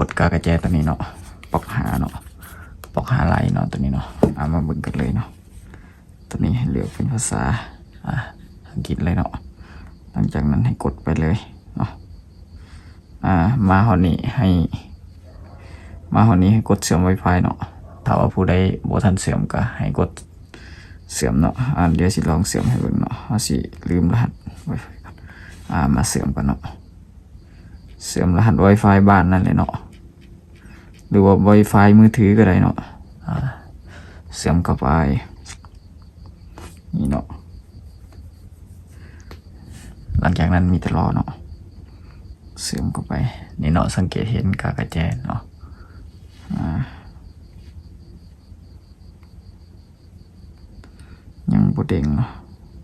ກົດກາກະແຈຕົວນີ້ເນາະ ປ໋ອກຫ້າເນາະ ປ໋ອກຫ້າໄລເນາະ ຕົວນີ້ເນາະ. ເອົາ ມາເບິ່ງກັນເລີຍເນາະ. ຕົວນີ້ໃຫ້ເລືອກເປັນພາສາ ອ່າ ອັງກິດເລີຍເນາະ. ຫຼັງຈາກນັ້ນໃຫ້ກົດໄປເລີຍເນາະ. ອ່າ ມາຮອດນີ້ໃຫ້ ມາຮອດນີ້ໃຫ້ກົດເຊື່ອມ Wi-Fi ເນາະ. ຖ້າວ່າຜູ້ໃດບໍ່ທັນເຊື່ອມກໍໃຫ້ກົດເຊື່ອມເນາະ. ອ່າ ດຽວຊິລອງເຊື່ອມໃຫ້ເບິ່ງເນາະ. ເຮົາຊິລືມລະຫັດ Wi-Fi ກ່ອນ. ອ່າ ມາເຊື່ອມກ່ອນເນາະ. ເຊື່ອມລະຫັດ Wi-Fi ບ້ານນັ້ນແຫຼະເນາະ ຫຼືວ່າ Wi-Fi ມືຖືກໍໄດ້ເນາະ. ອ່າ ເຊື່ອມເຂົ້າໄປ ນີ້ເນາະ. ຫຼັງຈາກນັ້ນມີແຕ່ລໍເນາະ ເຊື່ອມເຂົ້າໄປ ນີ້ເນາະ. ສັງເກດເຫັນກາກະແຈເນາະ. ອ່າ ຍັງບໍ່ເດ້ງເນາະ.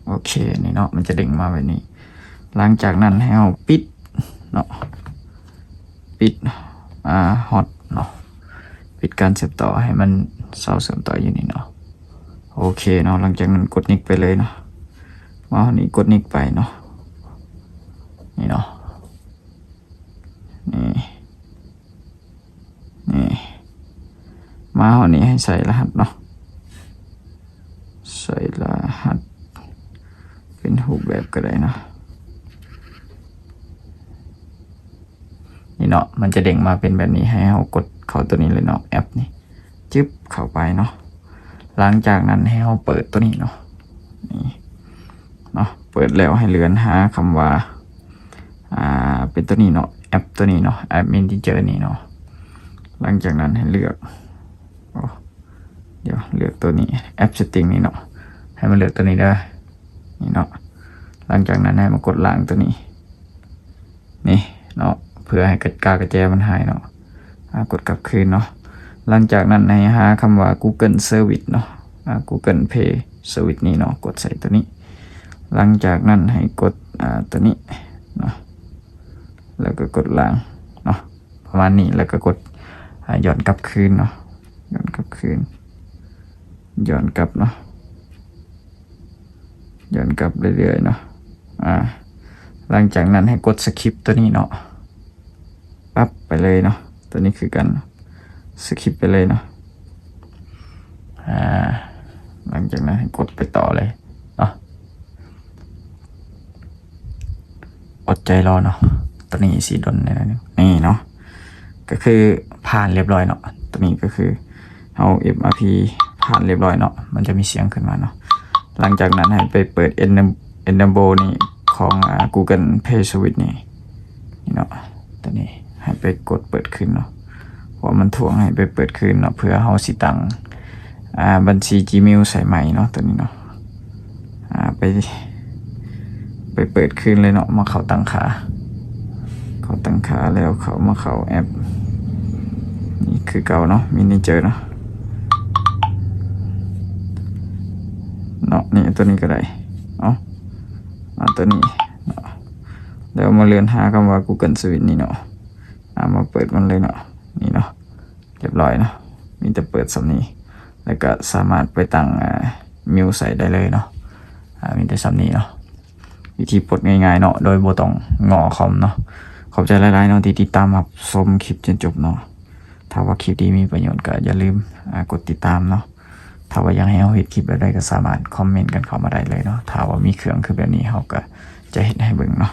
ໂອເຄ ນີ້ເນາະ ມັນຈະເດ້ງມາແບບນີ້. ຫຼັງຈາກນັ້ນໃຫ້ເຮົາປິດເນາະ ປິດ ອ່າ ຮອດເນາະ ປິດການເຊື່ອມຕໍ່ ໃຫ້ມັນເຊົາເຊື່ອມຕໍ່ຢູ່ນີ້ເນາະ. ໂອເຄເນາະ. ຫຼັງຈາກນັ້ນກົດນິກໄປເລີຍເນາະ. ມາຮອດນີ້ກົດນິກໄປເນາະ ນີ້ເນາະ. ນີ້ ນີ້ ມາຮອດນີ້ໃຫ້ໃສ່ລະຫັດເນາະ ໃສ່ລະຫັດເປັນຮູບແບບກໍໄດ້ເນາະ. ນີ້ເນາະ ມັນຈະເດ້ງມາເປັນແບບນີ້ ໃຫ້ເຮົາກົດເຂົ້າຕົວນີ້ເລີຍເນາະ ແອັບນີ້ ຈຶບ ເຂົ້າໄປເນາະ. ຫຼັງຈາກນັ້ນໃຫ້ເຮົາເປີດຕົວນີ້ເນາະ ນີ້ເນາະ. ເປີດແລ້ວໃຫ້ເລື່ອນຫາຄຳວ່າ ອ່າ ເປັນຕົວນີ້ເນາະ ແອັບຕົວນີ້ເນາະ ແອັບເມເນເຈີນີ້ເນາະ. ຫຼັງຈາກນັ້ນໃຫ້ເລືອກ ໂອ້ ດຽວເລືອກຕົວນີ້ ແອັບເຊັດຕິ້ງນີ້ເນາະ ໃຫ້ມາເລືອກຕົວນີ້ເດີ ນີ້ເນາະ. ຫຼັງຈາກນັ້ນໃຫ້ມາກົດລ້າງຕົວນີ້ ນີ້ເນາະ ເພື່ອໃຫ້ກາກະແຈມັນຫາຍເນາະ. ອ່າ ກົດກັບຄືນເນາະ. ຫຼັງຈາກນັ້ນໃຫ້ຫາຄຳວ່າ Google Service ເນາະ ອ່າ Google Play Service ນີ້ເນາະ ກົດໃສ່ຕົວນີ້. ຫຼັງຈາກນັ້ນໃຫ້ກົດ ອ່າ ຕົວນີ້ເນາະ ແລ້ວກໍກົດລ້າງເນາະ ປະມານນີ້. ແລ້ວກໍກົດ ອ່າ ຍ້ອນກັບຄືນເນາະ ຍ້ອນກັບຄືນ ຍ້ອນກັບເນາະ ຍ້ອນກັບເລື້ອຍໆເນາະ. ອ່າ ຫຼັງຈາກນັ້ນໃຫ້ກົດສະຄຣິບຕົວນີ້ເນາະ ປັບໄປເລີຍເນາະ ຕົວນີ້ຄືກັນ ສະຄຣິບໄປເລີຍເນາະ. ອ່າ ຫຼັງຈາກນັ້ນໃຫ້ກົດໄປຕໍ່ເລີຍເນາະ. ອົດໃຈລໍເນາະ ຕົວນີ້ຊິດົນໜ້ອຍໜຶ່ງ ນີ້ເນາະ ກໍຄືຜ່ານລຽບຮ້ອຍເນາະ. ຕົວນີ້ກໍຄືເຮົາ ເອັມອາພີ ຜ່ານລຽບຮ້ອຍເນາະ ມັນຈະມີສຽງຂຶ້ນມາເນາະ. ຫຼັງຈາກນັ້ນໃຫ້ໄປເປີດ Enable ນີ້ຂອງ ອ່າ Google Play Service ນີ້ ນີ້ເນາະ ຕົວນີ້ໃຫ້ໄປກົດເປີດຄືນເນາະ ເພາະວ່າມັນທວງໃຫ້ໄປເປີດຄືນເນາະ ເພື່ອເຮົາຊິຕັ້ງ ອ່າ ບັນຊີ Gmail ໃສ່ໃໝ່ເນາະ ຕົວນີ້ເນາະ. ອ່າ ໄປ ໄປເປີດຄືນເລີຍເນາະ ມາເຂົ້າຕັ້ງຄ່າ ເຂົ້າຕັ້ງຄ່າແລ້ວເຂົ້າມາເຂົ້າແອັບນີ້ຄືເກົ່າເນາະ ເມເນເຈີເນາະ ເນາະ. ນີ້ ຕົວນີ້ກໍໄດ້ ເອົາ ເອົາຕົວນີ້ເນາະ ແລ້ວມາເລື່ອນຫາຄຳວ່າ Google Service ນີ້ເນາະ. ອ່າ ມາເປີດມັນເລີຍເນາະ ນີ້ເນາະ ລຽບຮ້ອຍເນາະ ມີແຕ່ເປີດສ່ຳນີ້ ແລ້ວກໍສາມາດໄປຕັ້ງ ອ່າ ເມວໃສ່ໄດ້ເລີຍເນາະ. ອ່າ ມີແຕ່ສ່ຳນີ້ເນາະ ວິທີປົດງ່າຍໆເນາະ ໂດຍບໍ່ຕ້ອງງໍຄອມເນາະ. ຂອບໃຈຫຼາຍໆເນາະ ທີ່ຕິດຕາມຮັບຊົມຄລິບຈົນຈົບເນາະ. ຖ້າວ່າຄລິບນີ້ມີປະໂຫຍດກໍຢ່າລືມ ອ່າ ກົດຕິດຕາມເນາະ. ຖ້າວ່າຢາກໃຫ້ເຮົາເຮັດຄລິບແບບໃດກໍສາມາດຄອມເມັນກັນເຂົ້າມາໄດ້ເລີຍເນາະ. ຖ້າວ່າມີເຄື່ອງຄືແບບນີ້ ເຮົາກໍຈະເຮັດໃຫ້ເບິ່ງເນາະ.